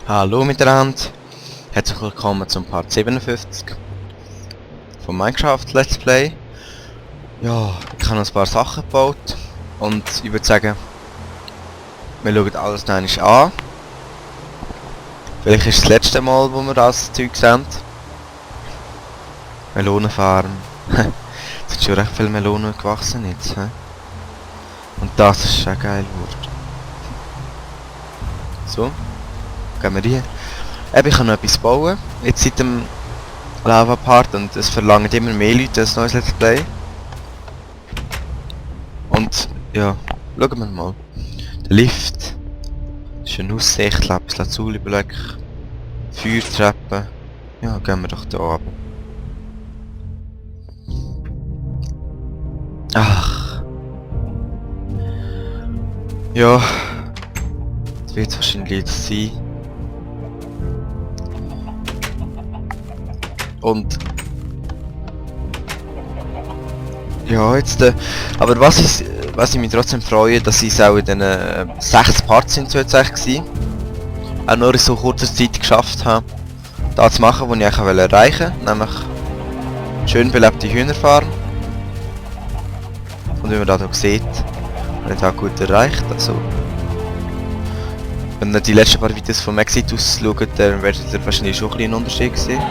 Hallo miteinander, herzlich willkommen zum Part 57 von Minecraft Let's Play. Ja, ich habe noch ein paar Sachen gebaut und ich würde sagen, wir schauen alles noch einmal an. Vielleicht ist das letzte Mal, wo wir das Zeug sehen. Melonenfarm. Es sind schon recht viele Melonen gewachsen jetzt. He? Und das ist schon geil geworden. So. Gehen wir rein. Ich kann noch etwas bauen, jetzt seit dem Lava-Part, und es verlangen immer mehr Leute ein neues Let's Play. Und ja, schauen wir mal. Der Lift. Das ist eine Aussicht, Lapis Lazuli Block. Feuertreppe. Ja, gehen wir doch da runter. Ach. Ja. Das wird es wahrscheinlich jetzt sein. Und ja, jetzt aber was ich mich trotzdem freue, dass ich es auch in den 6 Parts sind tatsächlich auch nur in so kurzer Zeit geschafft habe, das zu machen, was ich eigentlich erreichen wollte, nämlich schön belebte Hühnerfarm. Und wie man da sieht, habe ich das gut erreicht. Also, wenn ihr die letzten paar Videos von Maxitus schaut, dann werdet ihr wahrscheinlich schon ein bisschen einen Unterschied sehen.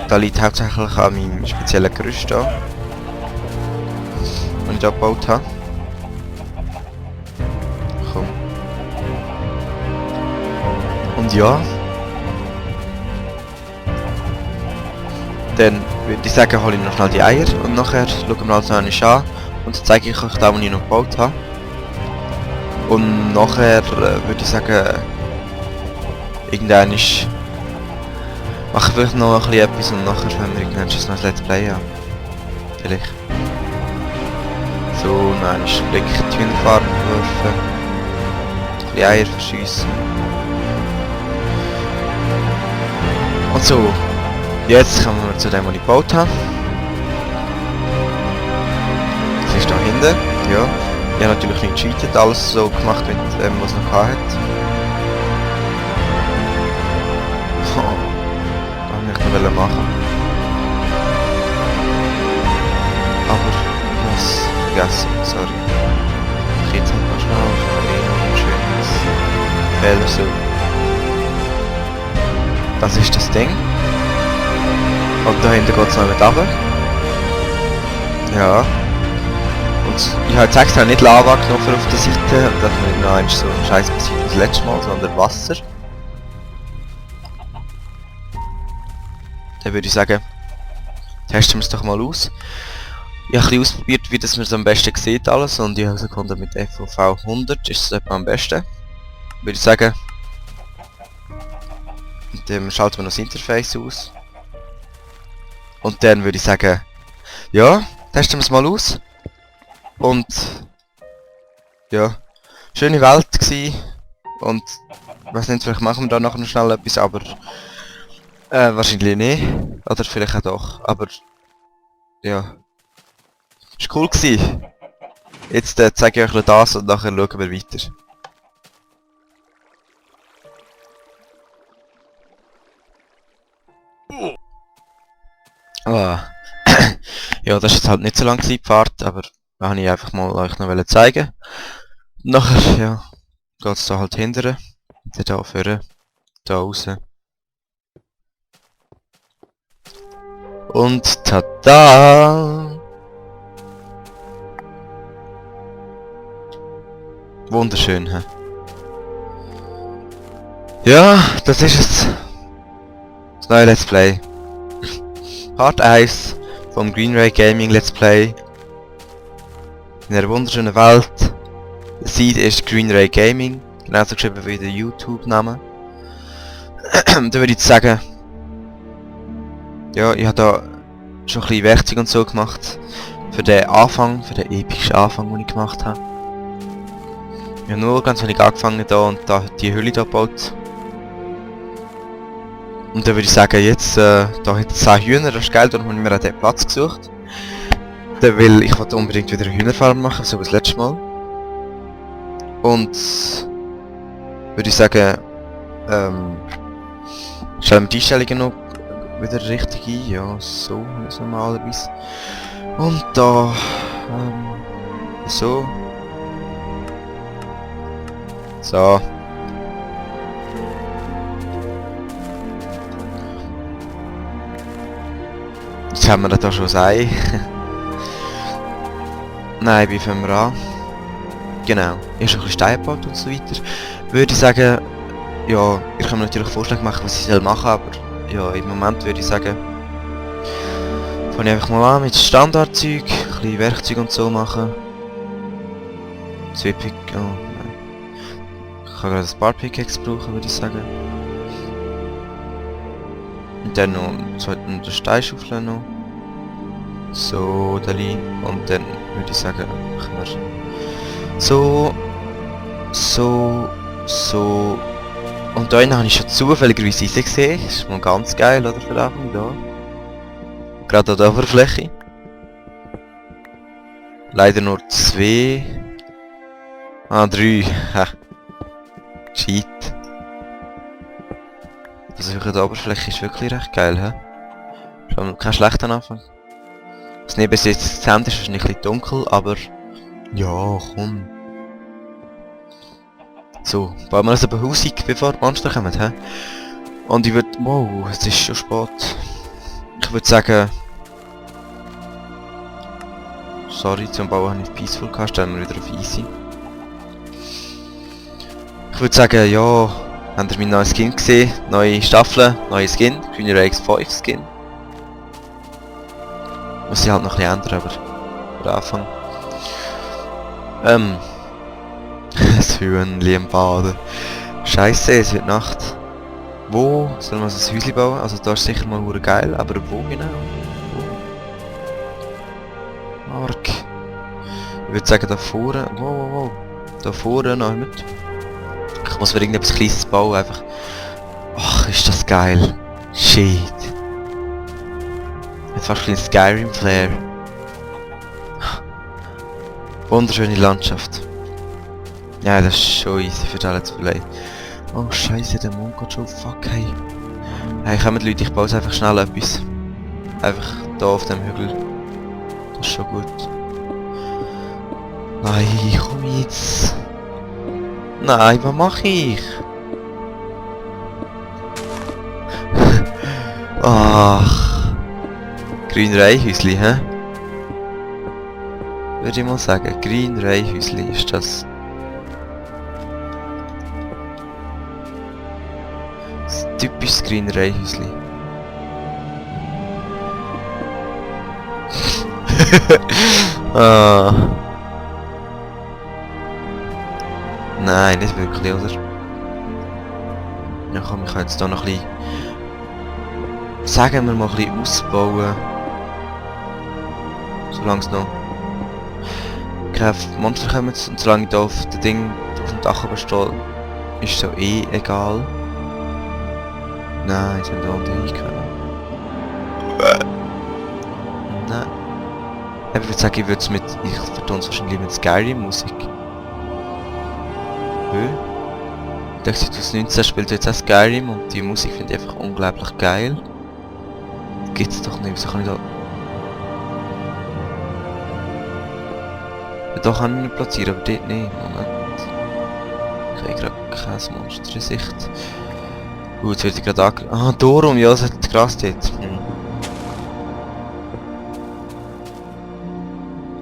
Da liegt hauptsächlich an meinem speziellen Gerüst an, das ich da gebaut habe. Komm. Und ja. Dann würde ich sagen, hole ich noch schnell die Eier und nachher schauen wir alles noch einmal an und dann zeige ich euch das, was ich noch gebaut habe. Und nachher würde ich sagen, irgendwann ist mache vielleicht noch ein bisschen etwas und nachher wenn wir irgendwann noch ein Let's Play haben. Vielleicht. So, noch einen Blick in die Hühnerfarm werfen. Ein bisschen Eier verschiessen. Und so. Jetzt kommen wir zu dem, was ich gebaut habe. Das ist da hinten. Ja. Ich habe natürlich nicht gescheitert, alles so gemacht, mit was es noch hat. Wollen machen. Aber ich muss vergessen, sorry. Ich jetzt halt mal schnell ein schönes Fehler so. Das ist das Ding. Und dahinter geht es noch mit runter. Ja. Und ich habe jetzt extra nicht Lava genommen auf der Seite, dass mir noch einmal so ein Scheiß passiert wie das letzte Mal, sondern Wasser. Dann würde ich sagen, testen wir es doch mal aus. Ich habe ein bisschen ausprobiert, wie das man es am besten sieht alles, und ich habe herausgefunden, mit FOV 100 ist es etwa am besten. Würde ich sagen, und dann schalten wir noch das Interface aus. Und dann würde ich sagen, ja, testen wir es mal aus. Und ja, schöne Welt gsi. Und ich weiß nicht, vielleicht machen wir da nachher noch schnell etwas, aber wahrscheinlich nicht. Oder vielleicht auch doch. Aber ja. Ist cool gewesen. Jetzt zeige ich euch das und nachher schauen wir weiter. Ah. Ja, das ist jetzt halt nicht so lang gewesen, die Fahrt, aber da habe ich einfach mal euch noch zeigen. Nachher, ja, geht es da halt hinterher. Da vorne, da raus. Und tada! Wunderschön, hä? Ja, das ist es. Das neue Let's Play. Part 1 vom Green Ray Gaming Let's Play. In einer wunderschönen Welt. Der Seed ist Green Ray Gaming. Genauso geschrieben wie der YouTube-Name. Da würde ich sagen, ja, ich habe da schon ein bisschen Werkzeug und so gemacht für den Anfang, für den epischen Anfang, den ich gemacht habe. Ich habe nur ganz wenig angefangen da und da die Höhle da gebaut. Und dann würde ich sagen, jetzt, da hat es 10 Hühner, das ist geil, darum habe ich mir auch den Platz gesucht. Dann will ich unbedingt wieder eine Hühnerfarm machen, so wie das letzte Mal. Und würde ich sagen, stellen wir die Einstellungen noch wieder richtig ein. Ja, so ist normalerweise. Und da, so. So. Jetzt haben wir da schon ein Ei. Nein, wie fangen wir an? Genau. Ich habe ein bisschen Steine gebaut und so weiter. Würde ich sagen, ja, ihr könnt mir natürlich Vorschläge machen, was ich machen soll, aber ja, im Moment würde ich sagen, fange ich einfach mal an mit Standardzeug, ein bisschen Werkzeug und so machen. Zwei Pick, oh nein. Ich kann gerade ein paar Pickaxe brauchen, würde ich sagen. Und dann noch einen Steinschaufel noch. So, Dali. Und dann würde ich sagen, machen wir so, so, so. Und da habe ich schon zufälligerweise Eisen gesehen. Ist mal ganz geil, oder? Für Anfang da. Gerade an der Oberfläche. Leider nur 2. Ah, 3. Ha. Cheat. Also an der Oberfläche ist wirklich recht geil, hä? Schon kein schlechter Anfang. Das Neben bis jetzt das Hemd ist wahrscheinlich ein bisschen dunkel, aber... Ja, komm. So, bauen wir also eine Behausung, bevor die Monster kommen, hä? Und ich würde... Wow, es ist schon spät. Ich würde sagen... Sorry, zum Bauen habe ich Peaceful gehabt, stellen wir wieder auf Easy. Ich würde sagen, ja... Habt ihr meinen neuen Skin gesehen? Neue Staffel, neue Skin, Green Rakes 5 Skin. Muss ich halt noch ein bisschen ändern, aber... Für Anfang. Das Hühnli im Baden. Scheiße, es wird Nacht. Wo soll man so ein Häuschen bauen? Also da ist sicher mal hure geil, aber wo genau? Wo? Arg. Ich würde sagen da vorne. Wow. Da vorne noch mit. Ich muss mir irgendetwas Kleines bauen, einfach. Ach, ist das geil. Shit. Jetzt fast ein Skyrim Flair. Wunderschöne Landschaft. Ja, das ist schon easy für das Let's Play. Oh Scheiße, der Mond geht schon. Fuck, hey. Hey, kommt Leute, ich baue einfach schnell etwas. Einfach da auf dem Hügel. Das ist schon gut. Nein, komm jetzt. Nein, was mache ich? Ach. Grün Reihäusli, hä? Würde ich mal sagen, Grün Reihäusli ist das. Das typisches Grün Reihäusli. Ah. Nein, nicht wirklich, oder? Ja komm, ich kann jetzt hier noch ein bisschen... Sagen wir mal ein bisschen ausbauen. Solange es noch... keine Monster kommen und solange ich da auf dem Ding, auf dem Dach oben stehe, ist so eh egal. Nein, jetzt haben wir da unten hingekommen. Nein. Ich würde sagen, ich würde es mit... Ich vertone es wahrscheinlich mit Skyrim-Musik. Der 2019 spielt jetzt auch Skyrim und die Musik finde ich einfach unglaublich geil. Gibt's doch nicht, wieso kann ich da... Ja, da kann ich nicht platzieren, aber dort nicht. Moment. Ich habe gerade kein Monster in Sicht. Jetzt wird ich gerade ange... Ah, darum, ja, es hat Gras dort.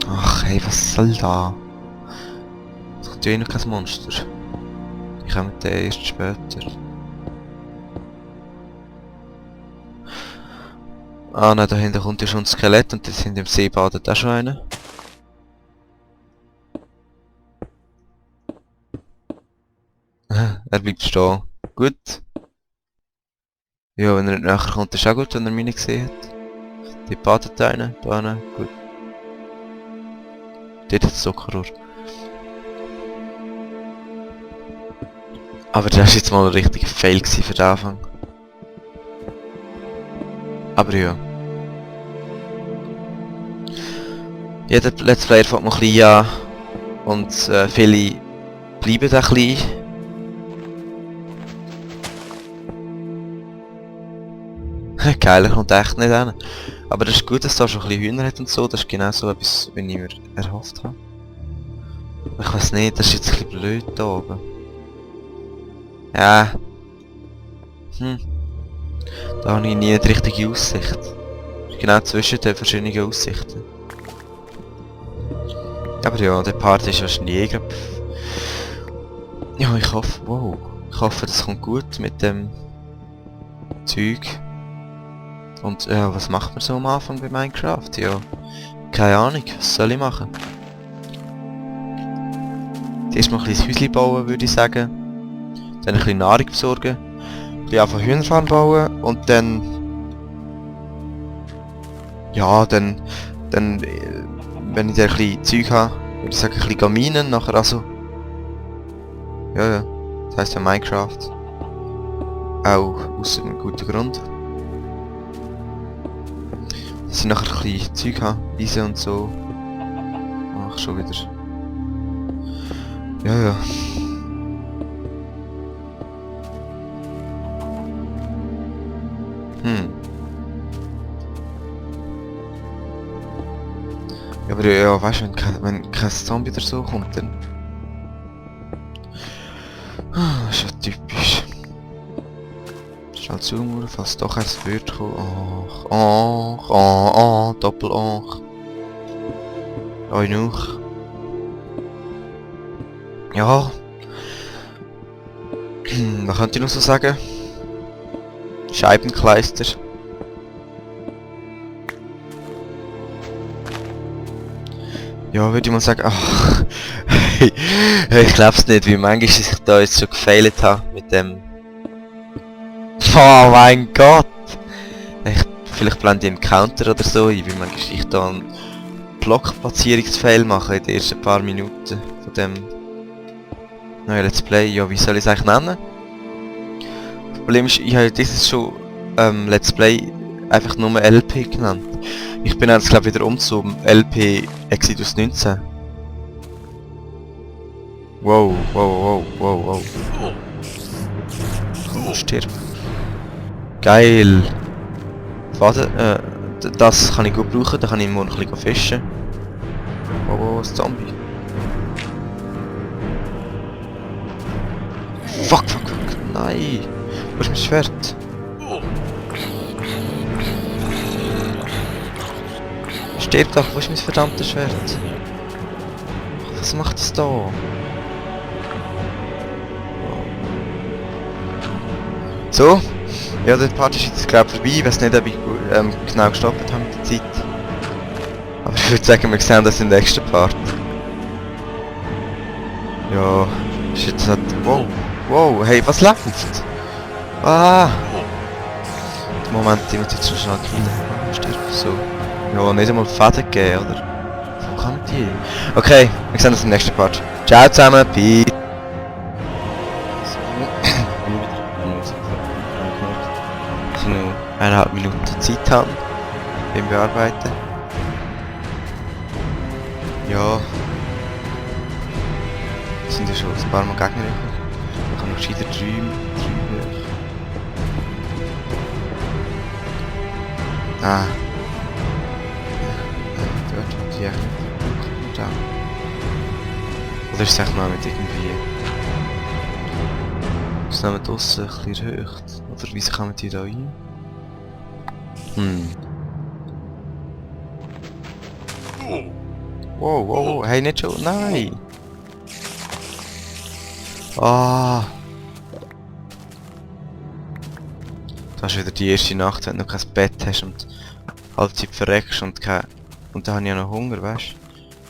Ach, hey, was soll da? Es kommt ja eh noch kein Monster. Die kommen dann erst später. Ah nein, da hinten kommt ja schon ein Skelett und das sind im See badet auch schon einer. Er bleibt stehen. Gut. Ja, wenn er nicht näher kommt, ist auch gut, wenn er mich nicht gesehen hat. Die badet einer, da einer, gut. Dort hat es Zuckerrohr. Aber das war jetzt mal ein richtiger Fail für den Anfang. Aber ja. Jeder Let's Player fängt mal ein bisschen an. Und viele bleiben da ein bisschen. Geil, kommt echt nicht hin. Aber das ist gut, dass es da schon ein bisschen Hühner hat und so. Das ist genau so etwas, wie ich mir erhofft habe. Ich weiß nicht, das ist jetzt ein bisschen blöd da oben. Ja. Da habe ich nie die richtige Aussicht. Genau zwischen den verschiedenen Aussichten. Aber ja, der Part ist wahrscheinlich eh grad... Ja, ich hoffe... Wow. Ich hoffe, das kommt gut mit dem... Zeug. Und ja, was macht man so am Anfang bei Minecraft? Ja, keine Ahnung, was soll ich machen? Erstmal ein bisschen Häuschen bauen, würde ich sagen. Dann ein bisschen Nahrung besorgen. Ein bisschen einfach Hühnerfarm bauen und dann... Ja, dann wenn ich dann ein bisschen Zeug habe, würde ich sagen, ein bisschen minen, nachher also... Ja, das heisst ja Minecraft. Auch aus einem guten Grund. Dass ich nachher ein bisschen Zeug habe, Eisen und so. Ach, schon wieder. Ja. Ja, aber ja, weißt du, wenn kein Zombie oder so kommt, dann... Das ist ja typisch. Schnell zoomen, falls doch eins wird kommen. Ach, Doppel-Ach. Oi noch. Ja. Was könnte ich noch so sagen? Scheibenkleister. Ja, würde ich mal sagen, ach, ich glaub's nicht, wie manchmal ich da jetzt schon gefailt habe mit dem... Oh mein Gott! Vielleicht blende ich einen Counter oder so ein, wie manchmal ich da einen Blockplatzierungsfail mache in den ersten paar Minuten von dem neuen Let's Play. Ja, wie soll ich es eigentlich nennen? Das Problem ist, ich habe dieses schon Let's Play einfach nur LP genannt. Ich bin jetzt glaube wieder zum LP Exodus 19. Wow. Stirb. Geil. Warte, das kann ich gut brauchen, da kann ich morgen ein bisschen fischen. Oh, ein Zombie. Fuck, nein. Wo ist mein Schwert? Stirb doch, wo ist mein verdammtes Schwert? Was macht es da? So? Ja, der Part ist jetzt glaube ich vorbei, ich weiß nicht, ob ich genau gestoppt habe mit der Zeit. Aber ich würde sagen, wir sehen das im nächsten Part. Ja, ist jetzt halt... Wow, hey, was läuft? Ah! Moment, ich muss jetzt schon schnell killen. Stirb, so. Ja, nicht einmal Fäden geben, oder? Wo kann die? Okay, wir sehen uns im nächsten Part. Ciao zusammen, peace! So, noch 1,5 Minuten Zeit haben beim Bearbeiten. Ja. Sind ja schon ein paar Mal Gegner gekommen. Man kann noch gescheiter 3 hoch. Ah. Dort hat die echt nicht. Da. Oder ist es echt noch mit irgendwie... Ist es noch mit draussen ein bisschen erhöht? Oder wieso kommen die da rein? Wow, hey, nicht schon, nein! Ah! Das ist wieder die erste Nacht, wenn du noch kein Bett hast und halbzeit verreckst und kein... Und dann habe ich ja noch Hunger, weißt du?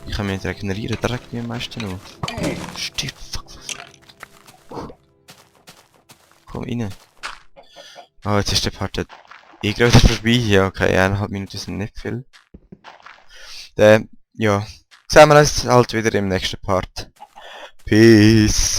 Ich kann mich nicht regenerieren, da regt mich am meisten auf. Stirb, fuck. Komm rein. Oh, jetzt ist der Part eh gerade wieder vorbei. Ja, okay, 1,5 Minuten sind nicht viel. Ja, sehen wir uns halt wieder im nächsten Part. Peace!